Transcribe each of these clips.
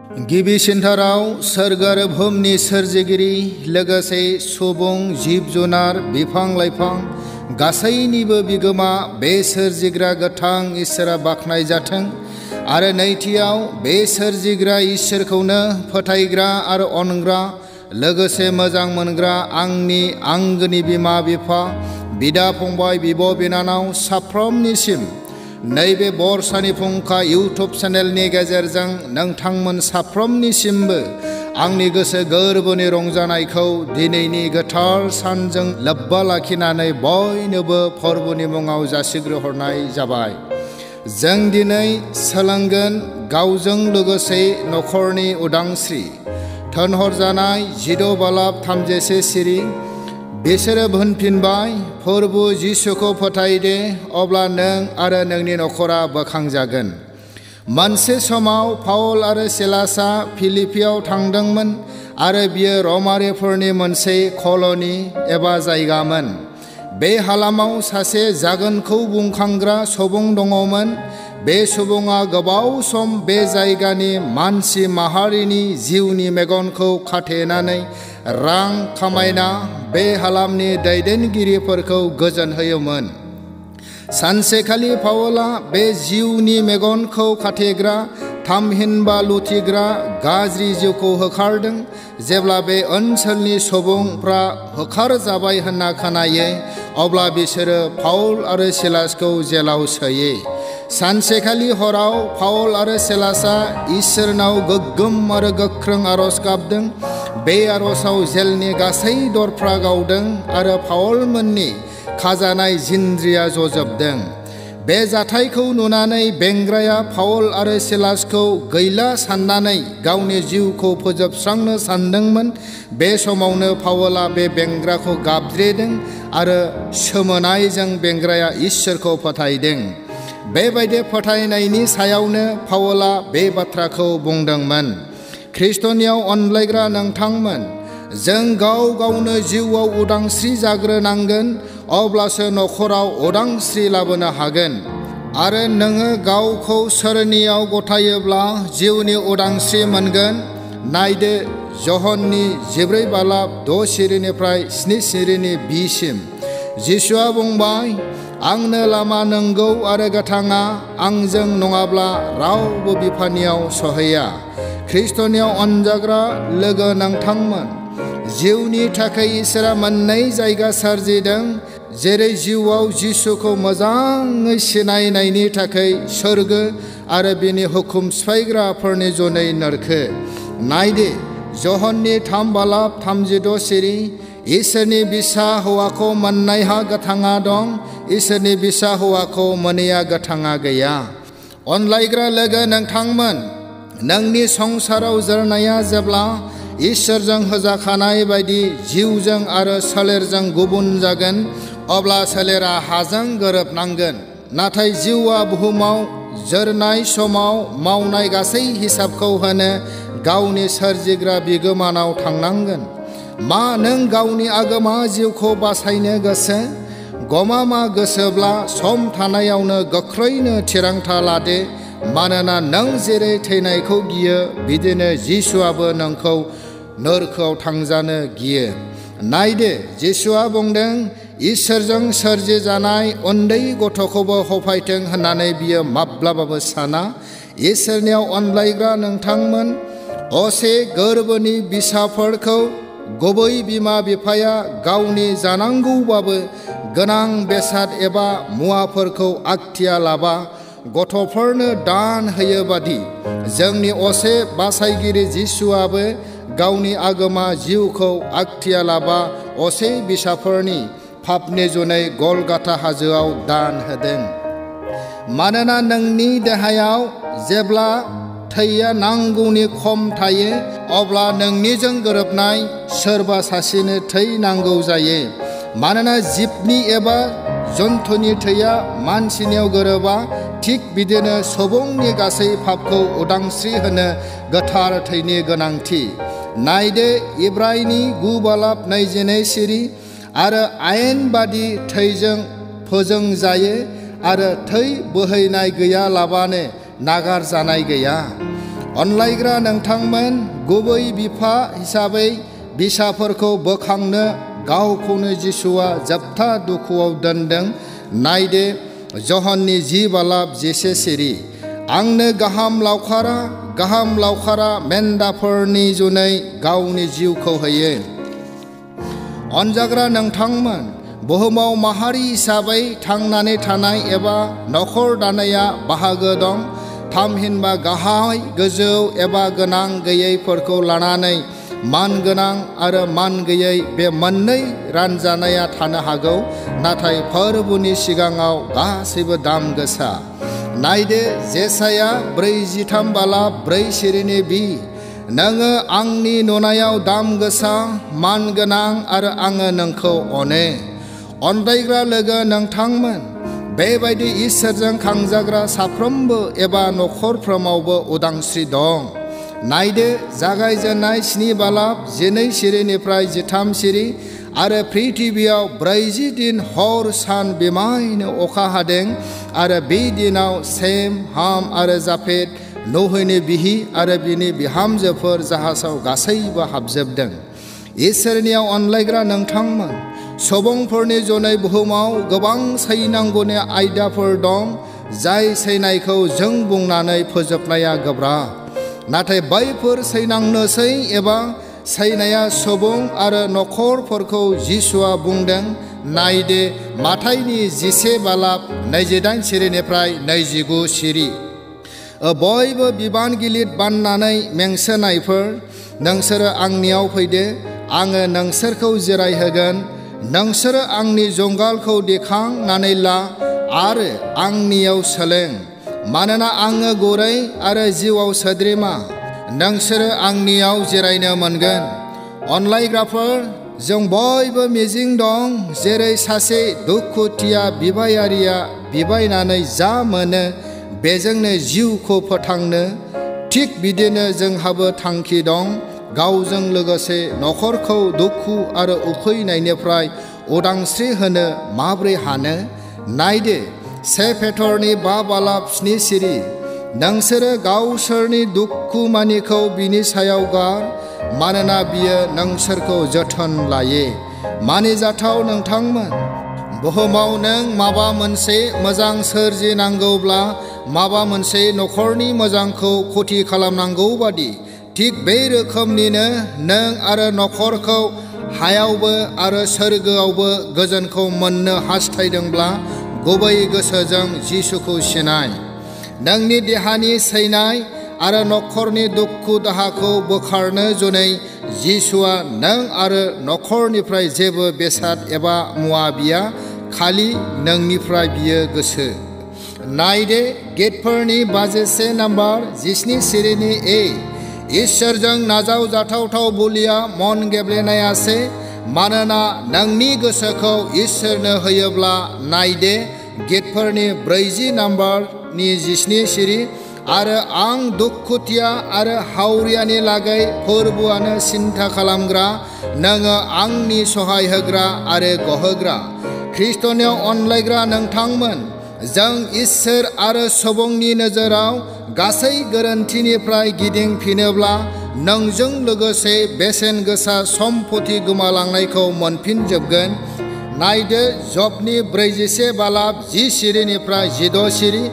गिबिसिनथाराव सोरगो आरो बुहुमनि सोरजिगिरि लोगोसे सुबुं जिब जुनार बिफां लाइफां गासैनिबो बिगोमा बे सोरजिग्रा गोथां इसोरा बाख्नाय जाथों। आरो नैथियाव बे सोरजिग्रा इसोरखौनो फोथायग्रा आरो अनग्रा लोगोसे मोजां मोनग्रा आंनि आंगोनि बिमा बिफा बिदा फंबाय बिब' बिनानाव साफ्रोमनिसिम नैबे बरसानि फुंखा इउटुब चेनेलनि गेजेरजों नोंथांमोन साफ्रोमनिसिमबो आंनि गोसो गोरबोनि रंजानायखौ दिनैनि गोथार सानजों लोब्बा लाखिनानै बयनोबो फोरबोनि मुङाव जासिग्रोहरनाय जाबाय। जों दिनै सोलोंगोन गावजों लोगोसे नखरनि उदांस्रि थोनहरजानाय 10 बालाब 30 सिरि बिसोरो होनफिनबाय, फोरबो जिसुखौ फोथायदे अब्ला नों आरो नोंनि नखरा बोखांजागोन। मोनसे समाव पाउल आरो सिलासआ फिलिपियाव थांदोंमोन आरो बियो रमारिफोरनि मोनसे कल'नि एबा जायगामोन। बे हालामाव सासे जागोनखौ बुंखांग्रा सुबुं दङमोन। बे सुबुङा गोबाव सम बे जायगानि मानसि माहारिनि जिउनि मेगनखौ खाथेनानै रां खामायना बे हालामनि दैदेनगिरिफोरखौ गोजोन होयोमोन। सानसेखालि पाउला बे जिउनि मेगनखौ खाथेग्रा थामहिनबा लुथिग्रा गाज्रि जिउखौ होखारदों। जेब्ला बे ओनसोलनि सुबुंफ्रा होखारजाबाय होनना खोनायो अब्ला बिसोरो पाउल आरो सिलासखौ जेलाव सोयो। सानसेखालि हराव पाउल आरो सिलासआ इसोरनाव गोग्गोम आरो गोख्रों आरज गाबदों। बे आरजआव जेलनि गासै दरफ्रा गावदों आरो पाउलमोननि खाजानाय जिनज्रिया जजोबदों। बे जाथायखौ नुनानै बेंग्राया पाउल आरो सिलासखौ गैला साननानै गावनि जिउखौ फोजोबस्रांनो सानदोंमोन। बे समावनो पाउला बे बेंग्राखौ गाबज्रिदों आरो सोमोनायजों बेंग्राया इसोरखौ फोथायदों। बेबायदि फोथायनायनि सायावनो पाउला बे बाथ्राखौ बुंदोंमोन। ख्रिस्टनियाव अनलायग्रा नोंथांमोन, जों गाव गावनो जिउआव उदांस्रि जाग्रोनांगोन अब्लासो नखराव उदांस्रि लाबोनो हागोन। आरो नोङो गावखौ सोरनियाव गथायोब्ला जिउनि उदांस्रि मोनगोन। नायदो जहननि 14 बालाब 6 सिरिनिफ्राय 7 सिरिनि बिसिम जिसुआ बुंबाय, आंनो लामा नंगौ आरो गोथाङा, आंजों नङाब्ला रावबो बिफानियाव सहैया। ख्रिस्टनियाव अनजाग्रा लोगो नोंथांमोन, जिउनि थाखाय इसोरा मोननै जायगा सोरजिदों। जेरै जिउआव जिसुखौ मोजाङै सिनायनायनि थाखाय सोरगो आरो बिनि हुकुम सिफायग्राफोरनि जुनै नोरखो। नायदे जहननि 3 बालाब 36 सिरि, इसोरनि बिसा हौवाखौ मोननायहा गोथाङा दं, इसोरनि बिसा हौवाखौ मोनैया गोथाङा गैया। अनलायग्रा लोगो नोंथांमोन, नोंनि संसाराव जोरनाया जेब्ला इसोरजों होजाखानाय बायदि जिउजों आरो सोलेरजों गुबुन जागोन अब्ला सोलेरा हाजों गोरोबनांगोन। नाथाय जिउआ बुहुमाव जोरनाय समाव मावनाय गासै हिसाबखौ होनो गावनि सोरजिग्रा बिगोमानाव थांनांगोन। मा नों गावनि आगोमा जिउखौ बासायनो गोसो? गमामा गोसोब्ला सम थानायावनो गोख्रैनो थिरांथा लादो। मानोना नों जेरै थैनायखौ गियो बिदिनो जिसुआबो नोंखौ नोरखोआव थांजानो गियो। नायदो जिसुआ बुंदों, इसोरजों सोरजिजानाय उन्दै गथ'खौबो हफायथों होननानै बियो माब्लाबाबो साना। इसोरनियाव अनलायग्रा नोंथांमोन, असे गोरबोनि बिसाफोरखौ गुबै बिमा बिफाया गावनि जानांगौबाबो गोनां बेसाद एबा मुवाफोरखौ आखथिया लाबा गथ'फोरनो दान होयो बादि जोंनि असे बासायगिरि जिसुआबो गावनि आगोमा जिउखौ आखथिया लाबा असे बिसाफोरनि पापनि जुनै गलगाथा हाजोआव दान होदों। मानोना नोंनि देहायाव जेब्ला थैया नांगौनि खम थायो अब्ला नोंनिजों गोरोबनाय सोरबा सासेनो थै नांगौ जायो। मानोना जिबनि एबा जन्थुनि थैया मानसिनियाव गोरोबा, थिग बिदिनो सुबुंनि गासै पापखौ उदांस्रि होनो गोथार थैनि गोनांथि। नायदो इब्रायनि 9 बालाब 22 सिरि, आरो आयेन बादि थैजों फोजोंजायो आरो थै बोहैनाय गैयालाबानो नागारजानाय गैया। अनलायग्रा नोंथांमोन, गुबै बिफा हिसाबै बिसाफोरखौ बोखांनो गावखौनो जिसुआ जोबथा दुखुआव दोनदों। नायदो जहननि 10:10 सिरि। आंनो गाहाम लावखारा मेन्दाफोरनि जुनै गावनि जिउखौ होयो। अनजाग्रा नोंथांमोन, बुहुमाव माहारि हिसाबै थांनानै थानाय एबा नखर दानाया बाहागो दं। थामहिनबा गाहाय, गोजौ एबा गोनां गैयैफोरखौ लानानै मान गोनां आरो मान गैयै बे मोननै रानजानाया थानो हागौ, नाथाय फोरबोनि सिगाङाव गासैबो दाम गोसा। नायदो जेसाया 43:4 सिरिनि बि। नोङो आंनि नुनायाव दाम गोसा, मान गोनां आरो आङो नोंखौ अनो। अनलायग्रा लोगो नोंथांमोन, बेबायदि इसोरजों खांजाग्रा साफ्रोमबो एबा नखरफ्रोमावबो उदांस्रि दं। नायदो जागायजेननाय 7:12 सिरिनिफ्राय 13 सिरि। आरो पृथिबियाव 40 दिन हर सान बिमायनो अखा हादों। आरो बे दिनाव सेम, हाम आरो जाफेट, नोहनि बिहि आरो बिनि बिहामजोफोर जाहाजाव गासैबो हाबजोबदों। इसोरनियाव अनलायग्रा नोंथांमोन, सुबुंफोरनि जुनै बुहुमाव गोबां सैनांगौनि आयदाफोर दं, जाय सैनायखौ जों बुंनानै फोजोबनाया गोब्राब। नाथाय बैफोर सैनांनोसै एबा सैनाया सुबुं आरो नखरफोरखौ जिसुआ बुंदों। नायदो माथाइनि 11:28 सिरिनिफ्राय 29 सिरि। बयबो बिबान गिलिर बाननानै मेंसोनायफोर, नोंसोरो आंनियाव फैदो, आङो नोंसोरखौ जिरायहोगोन। नोंसोरो आंनि जुंगालखौ दिखांनानै ला आरो आंनियाव सोलों, मानोना आङो गुरै आरो जिउआव सोद्रोमा। नोंसोरो आंनियाव जिरायनो मोनगोन। अनलायग्राफोर, जों बयबो मिजिं दं, जेरै सासे दुखुथिया बिबायारिया बिबायनानै जा मोनो बेजोंनो जिउखौ फोथांनो, थिग बिदिनो जोंहाबो थांखि दं, गावजों लोगोसे नखरखौ दुखु आरो उखैनायनिफ्राय उदांस्रि होनो माब्रै हानो। नायदो 1 पेट्रनि 5:7 सिरि। नोंसोरो गावसोरनि दुखुमानिखौ बिनि सायाव गार, मानोना बियो नोंसोरखौ जोथोन लायो। मानिजाथाव नोंथांमोन, बुहुमाव नों माबा मोनसे मोजां सोरजिनांगौब्ला माबा मोनसे नखरनि मोजांखौ खथि खालामनांगौ बादि, थिग बे रोखोमनिनो नों आरो नखरखौ हायावबो आरो सोरगोआवबो गोजोनखौ मोननो हास्थायदोंब्ला गुबै गोसोजों जिसुखौ सिनाय। नोंनि देहानि सैनाय आरो नखरनि दुखु दाहाखौ बोखारनो जुनै जिसुआ नों आरो नखरनिफ्राय जेबो बेसाद एबा मुवा बिया, खालि नोंनिफ्राय बियो गोसो। नायदो गेटफोरनि 17 सिरिनि ए। इसोरजों नाजाव जाथावथाव बुलिया मन गेब्लेनायासो, मानोना नोंनि गोसोखौ इसोरनो होयोब्ला। नायदो गेटफोरनि 17 सिरि। आरो आं दुखुथिया आरो हावरियानि लागै फोरबोआनो सिन्था खालामग्रा, नोङो आंनि सहाय होग्रा आरो गहोग्रा। ख्रिस्टनियाव अनलायग्रा नोंथांमोन, जों इसोर आरो सुबुंनि नोजोराव गासै गोरोन्थिनिफ्राय गिदिंफिनोब्ला नोंजों लोगोसे बेसेन गोसा सम्पति गोमालांनायखौ मोनफिनजोबगोन। नायदो जबनि 41:10 सिरिनिफ्राय 16 सिरि।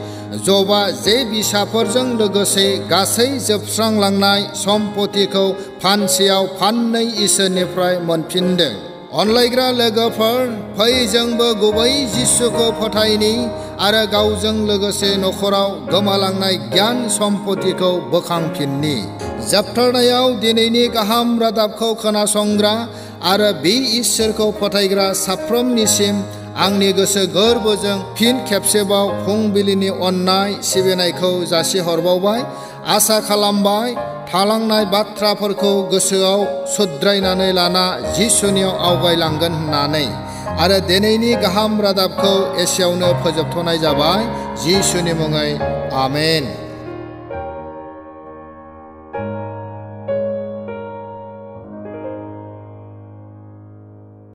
जबा जे बिसाफोरजों लोगोसे गासै जोबस्रांलांनाय सम्पतिखौ फानसेयाव फाननै इसोरनिफ्राय मोनफिनदों। अनलायग्रा लोगोफोर, फै जोंबो गुबै जिसुखौ फोथायनि आरो गावजों लोगोसे नखराव गोमालांनाय गियान सम्पतिखौ बोखांफिननि। जोबथारनायाव दिनैनि गाहाम रादाबखौ खोनासंग्रा आरो बे इसोरखौ फोथायग्रा साफ्रोमनिसिम आंनि गोसो गोरबोजों फिन खेबसेबाव फुंबिलिनि अननाय सिबिनायखौ जासिहरबावबाय। आसा खालामबाय थालांनाय बाथ्राफोरखौ गोसोआव सुद्रायनानै लाना जिसुनियाव आवगायलांगोन होननानै। आरो दिनैनि गाहाम रादाबखौ एसेयावनो फोजोबथ'नाय जाबाय। जिसुनि मुङै आमेन।